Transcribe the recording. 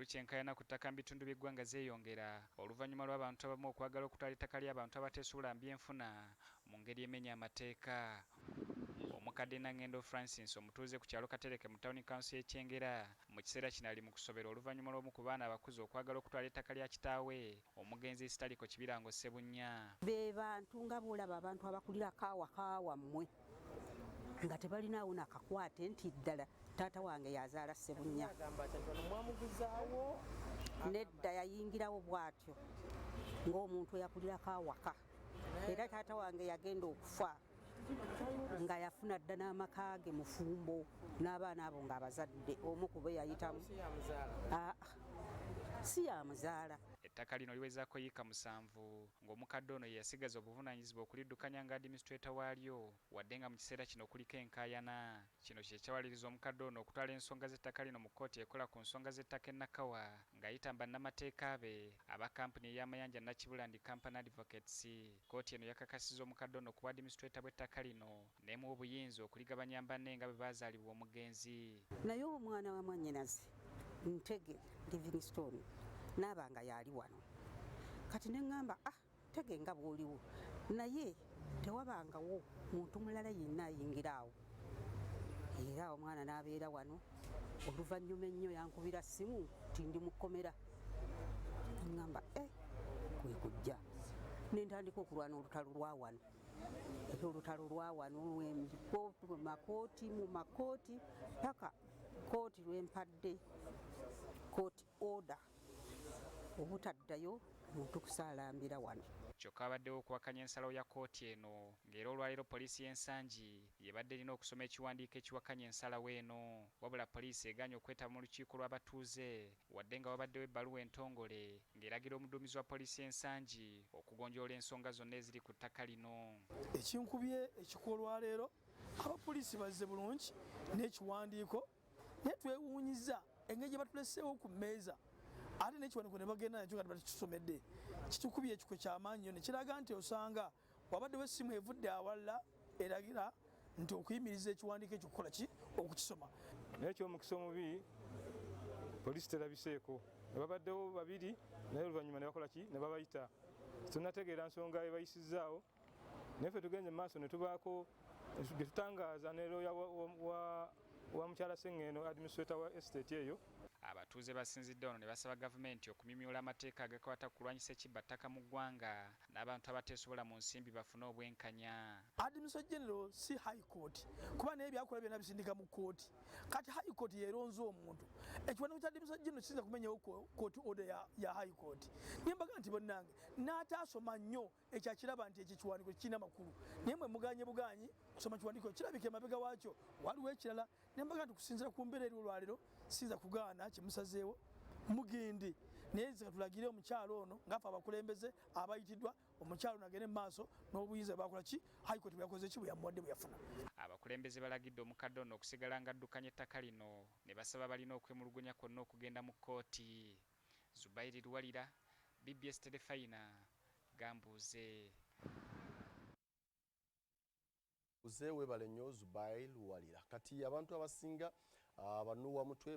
ky'enkaayana ku ttaka mu bitundu by'eggwanga zeeyongera oluvannyuma lw'abantu abamu okwagala okutwala ettaka ly'abantu abateesobola mu byenfuna mu ngeri emenya amateeka. Omukadde Nangendo Francis omutuuze ku kyalo Katereke mu tawuni kanso y'e Kyengera mu kiseera kino ali mu kusoberwa oluvannyuma lw'omu ku baana abakuze okwagala okutwala ettaka lya kitaawe omugenzi Sitaliko Kibirango Ssebunnya. Be bantu nga bw'olaba abantu abakulirako awaka wammwe nga tebalinaawo nakakwate nti ddala taata wange yazaala Ssebunnya. Nedda, yayingirawo bw'atyo ng'omuntu eyakulirako awaka, era taata wange yagenda okufa nga yafuna dda n'amaka ge, mufumbo n'abaana abo ng'abazadde, omu ku be yayitamu si yamuzaala. Ettaka lino liwezaako yiika 7 ng'omukadde ono ye yasigaza obuvunaanyizibwa okuliddukanya nga administrator waalyo, wadde nga mu kiseera kino kuliko enkaayana. Kino kye kyawaliriza omukadde ono okutwala ensonga z'ettaka lino mu kkooti ekola ku nsonga z'ettaka e Nakawa ng'ayita mu bannamateeka be aba kampuni ey'amayanja Nakibula and Company Advocates. Kkooti eno yakakasizza omukadde ono ku bwa administrator bw'ettaka lino n'emuwa obuyinza okuligabanya banne nga bwe baazaalibwa omugenzi. Naye omwana wa mwannyinaze Ntege Livingstone naaba nga yaali wano, kati ne ŋŋamba, "Ah, Ntege, nga bw'oliwo, naye tewabangawo muntu mulala yenna ayingira awo." Era omwana n'abeera wano. Oluvannyuma ennyo yankubira simu nti ndi mu kkomera. Ŋŋamba, "E, kwe kujja ne ntandika okulwana olutalo lwa wano." Era olutalo lwa wano makooti mu makooti paka kooti lwempadde kooti order obutaddayo muntu kusaalambira wano. Kyokka abaddewo okuwakanya ensalawo ya kkooti eno, ng'era olwaleero poliisi y'e Nsangi yebadde erina okusoma ekiwandiiko ekiwakanya ensalawo eno, wabula poliisi egaanye okwetaba mu lukiiko lw'abatuuze wadde nga wabaddewo ebbaluwa entongole ng'eragira omuduumizi wa poliisi y'e Nsangi okugonjoola ensonga zonna eziri ku ttaka lino. Ekinkubye ekikwo olwaleero, abapoliisi bazze bulungi n'ekiwandiiko, naye twewuunyiza engeri gye batuleseewo ku mmeeza ate n'ekiwandiiko ne bagenda nakyo nga tebatukisomedde. Kitukubye ekikwe kyamaanyi nnyo ne kiraga nti osanga wabaddewo essimu evudde awalala eragira nti okuyimiriza ekiwandiiko ekyo kukola ki, okukisoma. Naye ekyomukisa omubi, poliisi terabiseeko. Ne babaddewo babiri, naye oluvannyuma ne bakola ki, ne babayita. Tunategeera nsonga ebayisizaawo, naye ffe tugenze mu maaso ne tubaako bye tutangaaza ne looya wa mukyala Sseŋŋendo, administrator wa estate eyo. Abatuuze basinzidde wano ne basaba gavumenti okumyumyula amateeka agakwata ku kulwanyisa ekibba ttaka mu ggwanga n'abantu abateesobola mu nsimbi bafune obwenkanya. Administrator General si High Court, kuba naye byakola byonna bisindika mu kooti. Kati High Court yeronze omuntu. Ekiwandiiko kya Administrator General kiyinza kumenyawo court order ya High Court? Naye mbaga nti bonnange n'ataasoma nnyo ekyakiraba nti ekyo ekiwandiiko kirina makulu, naye mwe muganye buganyi kusoma kiwandiiko, kirabika emabega waakyo waliwo ekirala. Naye mbaga nti kusinziira ku mbeera eri olwaleero, siyinza kugaana kyemusazeewo, mugende, naye zika tulagire omukyalo ono ngaafe abakulembeze abayitiddwa, omukyalo ono agende mu maaso n'obuyinza bwakola ki, High Court bwe yakoze ki, bwe yamuwadde, bwe yafuna. Abakulembeze balagidde omukadde ono okusigala ng'addukanya ettaka lino ne basaba balina okwemulugunya kwonna okugenda mu kkooti. Zubairi Luwalira, BBS Terefayina, Gambuuze. Uze, webale nnyo Zubair Luwalira. Kati abantu abasinga banuwa mutwe.